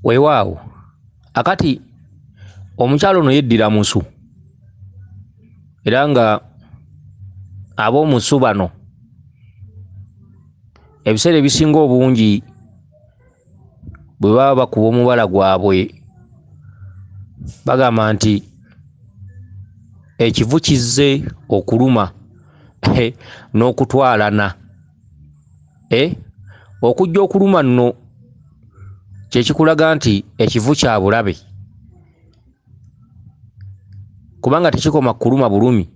Weewaawo akati omukyalo ono yeddira musu, era nga ab'omusu bano ebiseera ebisinga obungi bwe baba bakuba omubala gwabwe bagamba nti ekivu kizze okuluma n'okutwalana. Okujja okuluma nno kye kikulaga nti ekivu kya bulabe, kubanga tekikoma kuluma bulumi,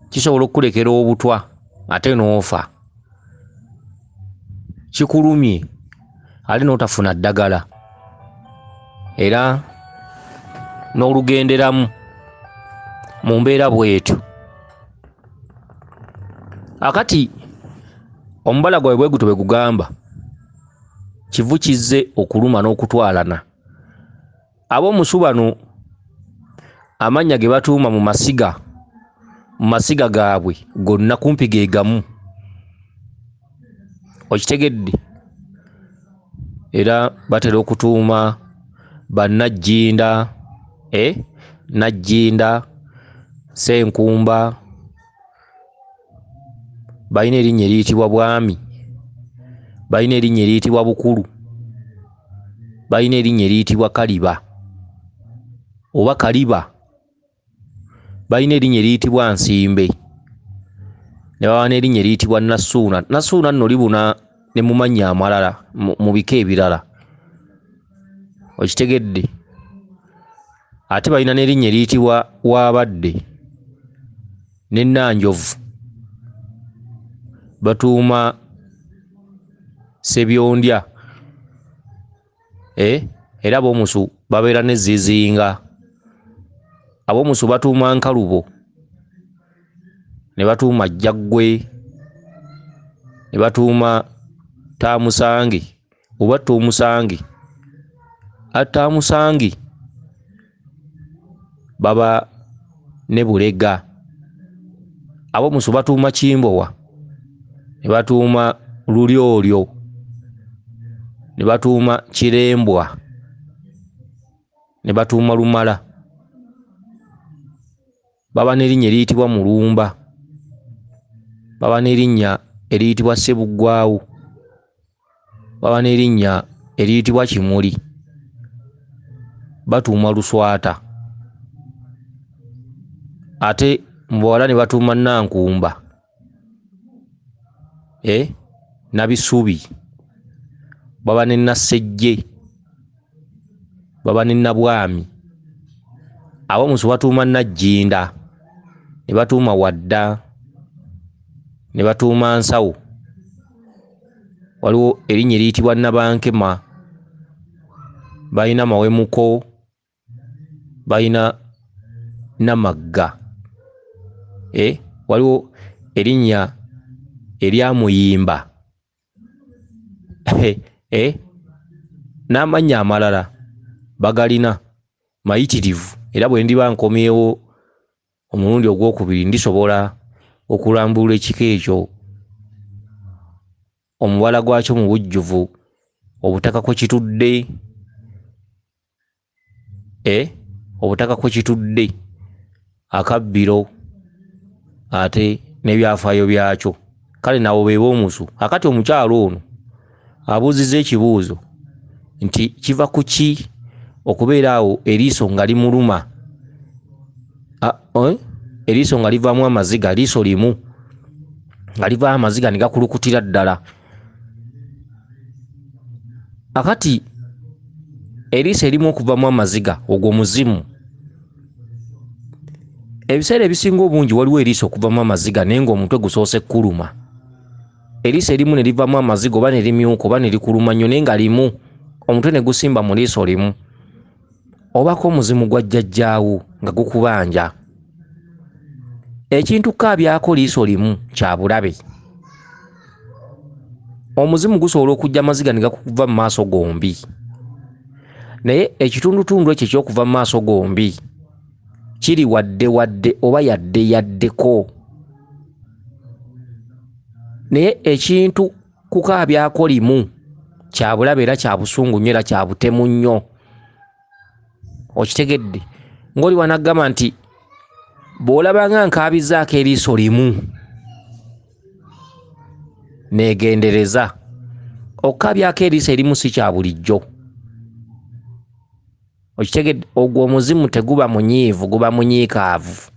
kisobola okukulekera obutwa ate n'ofa. Kikulumye ate n'otafuna ddagala, era n'olugenderamu mu mbeera bw'etyo. Akati omubala gwabwe bwe gutyo bwe gugamba, kivu kizze okuluma n'okutwalana. Ab'omusu bano amannya ge batuuma mu masiga gaabwe gonna kumpi ge gamu. Okitegedde? Era batera okutuuma bannajjinda, Najjinda, Ssenkumba, balina erinnya eriyitibwa Bwami, balina erinnya eriyitibwa Bukulu, balina erinnya eriyitibwa Kaliba oba Kaliba, balina erinnya eriyitibwa Nsimbe, ne baba n'erinnya eriyitibwa Nassuuna. Nassuuna nno libuna ne mu mannya amalala mu bika ebirala. Okitegedde? Ate balina n'erinnya eriyitibwa Waabadde ne Nnanjovu. Batuuma Ssebyondya, era ab'omusu babeera ne Zizinga. Ab'omusu batuuma Nkalubo, ne batuuma Jjaggwe, ne batuuma Taamusange oba Toomusange. Attaamusange baba ne Bulega. Ab'omusu batuuma Kimbowa, ne batuuma Lulyolyo, ne batuuma Kirembwa, ne batuuma Lumala. Baba n'erinnya eriyitibwa Mulumba, baba n'erinnya eriyitibwa Ssebuggwawo, baba n'erinnya eriyitibwa Kimuli, batuuma Luswata. Ate mu bawala ne batuuma Nankumba, Nabisubi, baba ne Nassejje, baba ne Nabwami. Ab'omusu batuuma Najjinda, ne batuuma Wadda, ne batuuma Nsawo. Waliwo erinnya eriyitibwa Nabankema, balina Mawemuko, balina Namagga. Waliwo erinnya erya Muyimba, n'amannya amalala bagalina mayitirivu. Era bwe ndiba nkomyewo omulundi ogwokubiri ndisobola okulambulula ekika ekyo, omubala gwakyo mu bujjuvu, obutaka kwe kitudde, obutaka kwe kitudde, akabbiro, ate n'ebyafaayo byakyo. Kale nabo be b'omusu. Akati omukyalo ono abuuzizza ekibuuzo nti kiva ku ki okubeera awo eriiso nga limuluma, eriiso nga livaamu amaziga, liiso limu nga livaamu amaziga ne gakulukutira ddala. Akati eriiso erimu okuvaamu amaziga ogwo muzimu. Ebiseera ebisinga obungi waliwo eriiso okuvaamu amaziga naye ng'omutwe gusoose kuluma. Eriiso erimu ne livaamu amaziga oba ne limyuka oba ne likuluma nnyo naye nga limu, omutwe ne gusimba mu liiso limu. Obako omuzimu gwa jjajjaawo nga gukubanja. Ekintu kaabyako liiso limu kya bulabe. Omuzimu gusobola okujja amaziga ne gakuva mu maaso gombi, naye ekitundutundu ekyo eky'okuva mu maaso gombi kiri wadde wadde oba yadde yaddeko. Naye ekintu kukaabyako limu Kya bulabe era kya busungu nnyo era kya butemu nnyo. Okitegedde? Ng'oli wanagamba nti bw'olabanga nkaabizaako eriiso limu neegendereza. Okukabyako eriiso erimu si kya bulijjo. Okitegedde? Ogwo omuzimu teguba munyiivu, guba munyiikaavu.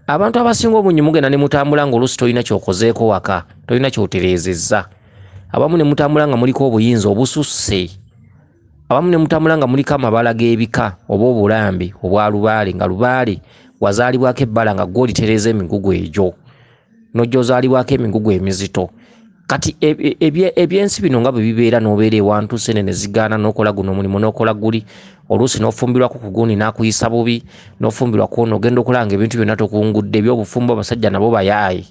Abantu abasinga obungi mugenda ne mutambula ng'oluusi tolina ky'okozeeko waka, tolina ky'otereezezza. Abamu ne mutambula nga muliko obuyinza obususse. Abamu ne mutambula nga muliko amabala g'ebika oba obulambe obwa lubaale, nga lubaale wazaalibwako ebbala nga ggwe olitereeza emigugu egyo, n'ojja ozaalibwako emigugu emizito. Kati ebyensi bino nga bwe bibeera, n'obeera ewantu ssente ne zigaana, n'okola guno omulimu n'okola guli, oluusi n'ofumbirwako ku gundi n'akuyisa bubi, n'ofumbirwa ku ono, ogenda okulaba ng'ebintu byonna tokungudde. Ebyobufumbo abasajja nabo bayaaye,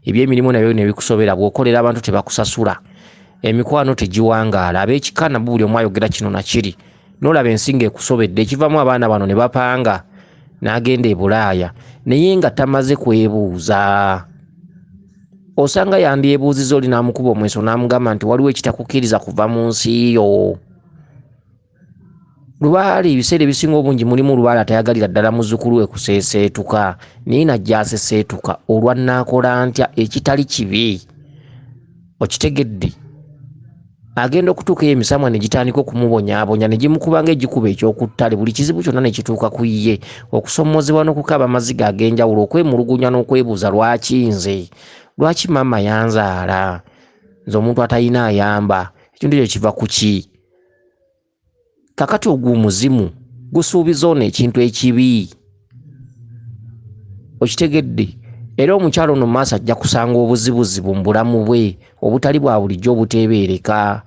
ebyemirimu nabyo ne bikusobera, bw'okolera abantu tebakusasula, emikwano tegiwangaala, ab'ekika nabo buli omu ayogera kino na kiri, n'olaba ensi ng'ekusobedde. Ekivamu abaana bano ne bapanga n'agenda e Bulaaya naye nga tamaze kwebuuza. Osanga yandyebuuzizza oli n'amukuba omweso n'amugamba nti waliwo ekitakukkiriza kuva mu nsi yo. Lubaale ebiseera ebisinga obungi mulimu lubaale atayagalira ddala muzzukulu we kuseeseetuka, naye najja aseseetuka olwa nnaakola ntya ekitali kibi. Okitegedde? Agenda okutuuka eyo emisamwa ne gitandika okumubonyaabonya, ne gimukuba ng'egikuba eky'okuttale, buli kizibu kyonna ne kituuka ku ye, okusomoozebwa n'okukaaba amaziga ag'enjawulo, okwemulugunya n'okwebuuza lwaki nze, lwaki maama yanzaala, nze omuntu atalina ayamba, ekintu ekyo kiva ku ki? Kakati ogwo omuzimu gusuubiza ono ekintu ekibi. Okitegedde? Era omukyalo ono mu maaso ajja kusanga obuzibuzibu mu bulamu bwe obutali bwa bulijjo obuteebeereka.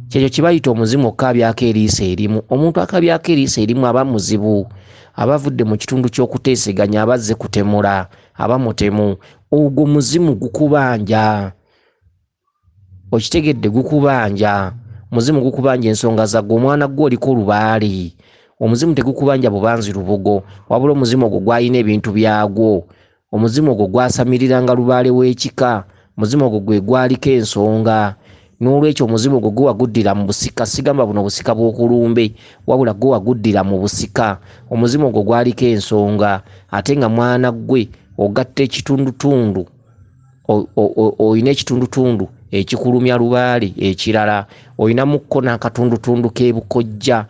Kyekyo kye bayita omuzimu okukabyako eriiso erimu. Omuntu akabyako eriiso erimu aba muzibu, aba avudde mu kitundu ky'okuteeseganya, aba azze kutemula, aba mutemu. Ogwo muzimu gukubanja. Okitegedde? Gukubanja. Muzimu gukubanja ensonga zaggwe, omwana gwe oliko lubaale. Omuzimu tegukubanja bubanzi lubugo, wabula omuzimu ogwo gwalina ebintu byagwo. Omuzimu ogwo gwasamiriranga lubaale w'ekika, omuzimu ogwo gwe gwaliko ensonga. N'olwekyo omuzimu ogwo gwe waguddira mu busika, sigamba buno busika bw'okulumbe, wabula gwe waguddira mu busika. Omuzimu ogwo gwaliko ensonga, ate nga mwana gwe ogatta ekitundutundu, olina ekitundutundu ekikulumya lubaale ekirala, olinamuko n'akatundutundu k'ebukojja,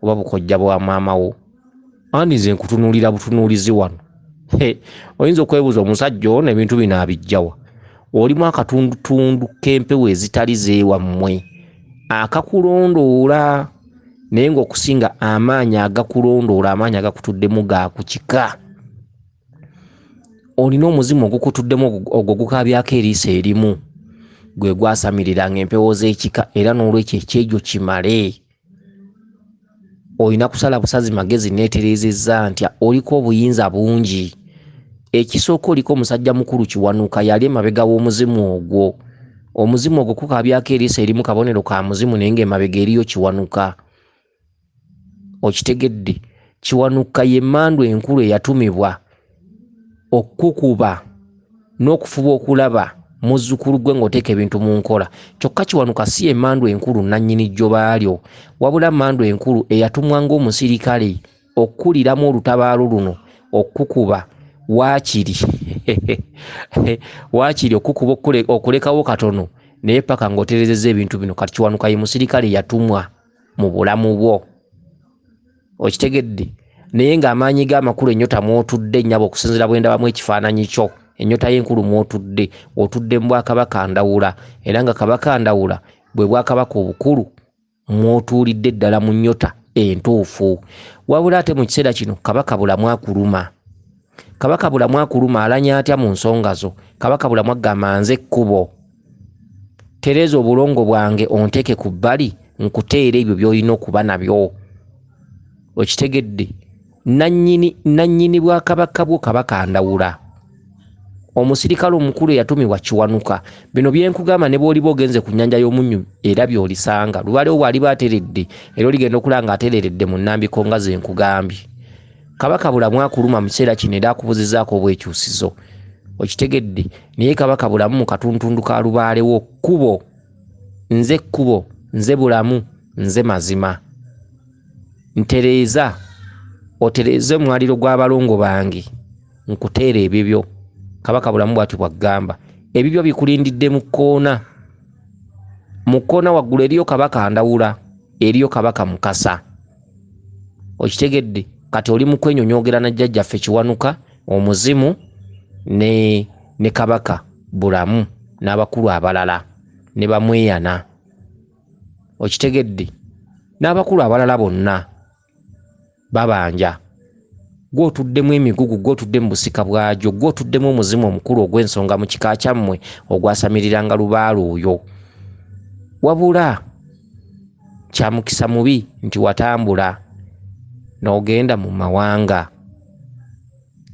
oba bukojja bwa maama wo. Andi nze nkutunuulira butunuulizi wano. Oyinza okwebuuza omusajja ono ebintu bino abijjawa. Olimu akatundutundu k'empewo ezitali zeewammwe akakulondoola, naye ng'okusinga amaanyi agakulondoola, amaanyi agakutuddemu ga ku kika. Olina omuzimu ogukutuddemu ogwo gukabyako eriiso erimu, gwe gwasamiriranga empewo z'ekika, era n'olwekyo ekyejo kimale. Olina kusala busazi magezi neetereezezza ntya, oliko obuyinza bungi. Ekisooka oliko omusajja mukulu Kiwanuka, yali emabega w'omuzimu ogwo. Omuzimu ogwo kukabyako eriiso erimu kabonero ka muzimu, naye ng'emabega eriyo Kiwanuka. Okitegedde? Kiwanuka ye mmandu enkulu eyatumibwa okukuba n'okufuba okulaba muzzukulu gwe ng'oteeka ebintu mu nkola. Kyokka Kiwanuka si emmandu enkulu nannyini jjoba lyo, wabula mmandu enkulu eyatumwa ng'omusirikale okukuliramu olutabaalo luno okukuba waakiri waakiri okukuba okulekawo katono, naye paka ng'oterezezza ebintu bino. Kati Kiwanuka ye musirikale yatumwa mu bulamu bwo. Okitegedde? Naye ng'amaanyi ge amakulu ennyota mw'otudde nnyabo, okusinziira bwe ndabamu ekifaananyi kyo, ennyota y'enkulu mw'otudde, otudde mu bwakabaka Ndawula, era nga Kabaka Ndawula bwe bwakabaka obukulu mw'otuulidde ddala mu nnyota entuufu. Wabula ate mu kiseera kino Kabaka Bulamu akuluma. Kabaka Bulamu akuluma alanya atya mu nsonga zo? Kabaka Bulamu agamba nze ekkubo, tereeza obulongo bwange onteeke ku bbali nkuteere ebyo by'olina okuba nabyo. Okitegedde? Nannyini bwakabaka bwo Kabaka Ndawula, omusirikale omukulu eyatumibwa Kiwanuka. Bino bye nkugamba ne bw'oliba ogenze ku nnyanja y'omunnyu era by'olisanga. Lubaale wo bw'aliba ateredde, era oligenda okulaba ng'atereredde mu nnambiko nga ze nkugambye. Kabaka Bulamu akuluma mu kiseera kino era akubuzizaako obwekyusizo. Okitegedde? Naye Kabaka Bulamu mu katuntundu ka lubaale wo kkubo Nze kkubo, nze bulamu, nze mazima. Ntereeza, otereeze omwaliro gw'abalongo bange, nkuteere ebibyo. Kabaka Bulamu bw'atyo bw'agamba. Ebibyo bikulindidde mu kkoona. Mu kkoona waggulu eriyo Kabaka Ndawula, eriyo Kabaka Mukasa. Okitegedde? Kati oli mu kwenyonyoogera na jjajjaffe Kiwanuka, omuzimu, ne, ne Kabaka Bulamu n'abakulu abalala, ne bamweyana. Okitegedde? N'abakulu abalala bonna babanja. Ggwe otuddemu emigugu, ggwe otudde mu busika bwagyo, ggwe otuddemu omuzimu omukulu ogw'ensonga mu kika kyammwe ogwasamiriranga lubaale oyo. Wabula kya mukisa mubi nti watambula n'ogenda mu mawanga.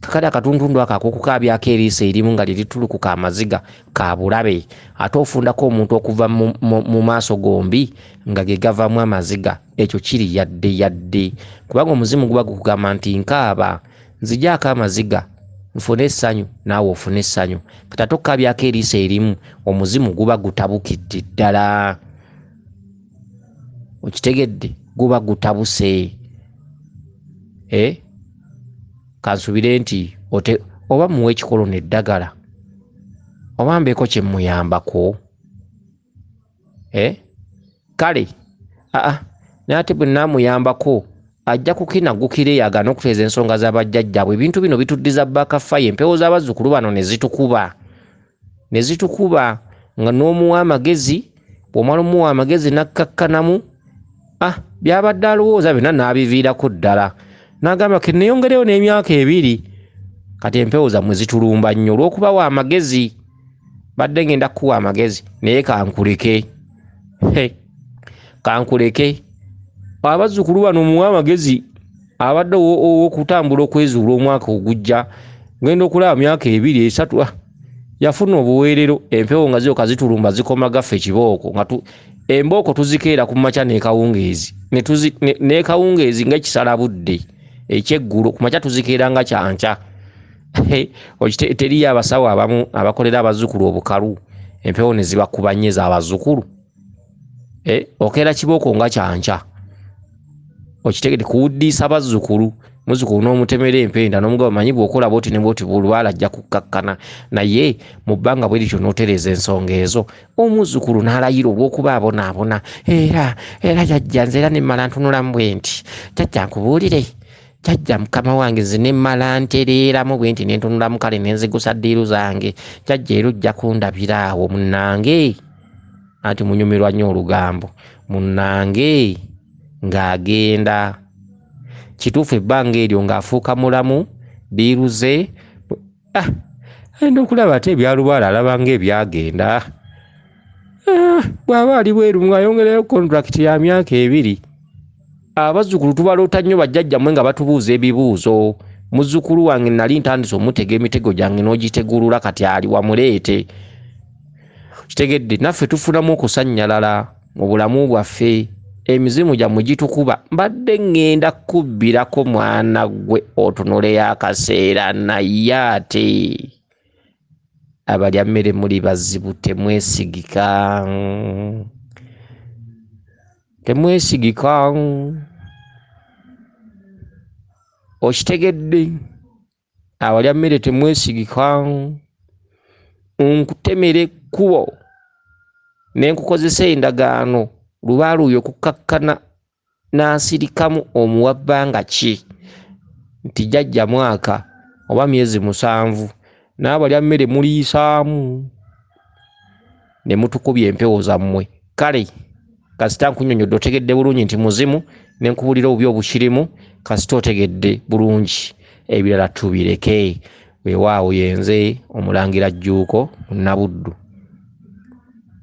Kakati akatuntundu ako ak'okukaabyako eriiso erimu nga lye litulukuka amaziga ka bulabe, ate ofundako omuntu okuva mu maaso gombi nga ge gavaamu amaziga, ekyo kiri yadde yadde. Kubanga omuzimu guba gukugamba nti nkaaba, nzigyako amaziga nfune essanyu, naawe ofune essanyu. Kati ate okukaabyako eriiso erimu, omuzimu guba gutabukidde ddala. Okitegedde? Guba gutabuse. Kansubire nti oba muwe ekikolo n'eddagala, oba mbeeko kye mmuyambako. Kale, naye ate bwe nnaamuyambako ajja kukinagukira eyo agaana okutereeza ensonga za bajjajjaabwe. Ebintu bino bituddiza backfire, empewo z'abazzukulu bano ne zitukuba. Ne zitukuba nga n'omuwa amagezi, bw'omala omuwa amagezi n'akkakkanamu, by'abadde alowooza byonna n'abiviirako ddala. N'agamba ke nneeyongereyo n'emyaka 2. Kati empewo zammwe zitulumba nnyo olw'okubawa amagezi. Badde ngenda kukuwa amagezi naye kankuleke. Kankuleke. Abazzukulu bano muwe amagezi abadde ow'okutambula okwezuula omwaka ogujja. Ngenda okulaba myaka 2 3, yafuna obuweerero, empewo nga zyoka zitulumba zikoma gaffe kibooko. Nga embooko tuzikeera ku makya n'ekawungeezi. N'ekawungeezi nga ekisala budde ekyeggulo, ku makya tuzikeera nga kyankya. Teriyo abasawo abamu abakolera abazzukulu obukalu, empewo ne zibakuba nnyo ez'abazzukulu. Okeera kibooko nga kyankya. Okitegedde, kuwuddiisa bazzukulu, muzzukulu n'omutemera empenda n'omugamba manyi bw'okola bw'oti ne bw'oti bw'olwala ajja kukkakkana. Naye mu bbanga bwe lityo n'otereeza ensonga ezo, omuzzukulu n'alayira olw'okuba abonaabona. Era jjajja nze era ne mmala ntunulamu bwe nti, jjajja nkubuulire, jjajja mukama wange nze ne mmala ntereeramu bwe nti ne ntunulamu kale ne nzigusa ddiiru zange, jjajja era ojja kundabira awo munnange. Anti munyumirwa nnyo olugambo, munnange ng'agenda. Kituufu ebbanga eryo ng'afuuka mulamu, ddiiru ze, ayinza okulaba ate ebyalubaale alaba ng'ebyagenda. Bw'aba ali bweru ng'ayongerayo contract ya myaka 2. Abazzukulu tubaloota nnyo bajjajjammwe nga batubuuza ebibuuzo. Muzzukulu wange nali ntandise omutega emitego gyange n'ogitegulula kati ali wamuleete. Kitegedde naffe tufunamu okusannyalala mu bulamu bwaffe. Emizimu gyammwe gitukuba. Mbadde ŋŋenda kubbirako mwana ggwe otunuleyo akaseera, naye ate abalya mmere muli bazibu, temwesigika. Temwesigika. Okitegedde? Abalya mmere temwesigika. Nkutemera ekkubo ne nkukozesa endagaano lubaale oyo okukkakkana n'asirikamu omuwa bbanga ki nti jjajja mwaka oba myezi 7, n'abalya mmere muliyisaamu ne mutukubya empewo zammwe. Kale kasita nkunnyonnyodde otegedde bulungi nti muzimu, ne nkubuulira obubi obukirimu, kasita otegedde bulungi, ebirala tubireke. Weewaawo yenze Omulangira Jjuuko Munnabuddu.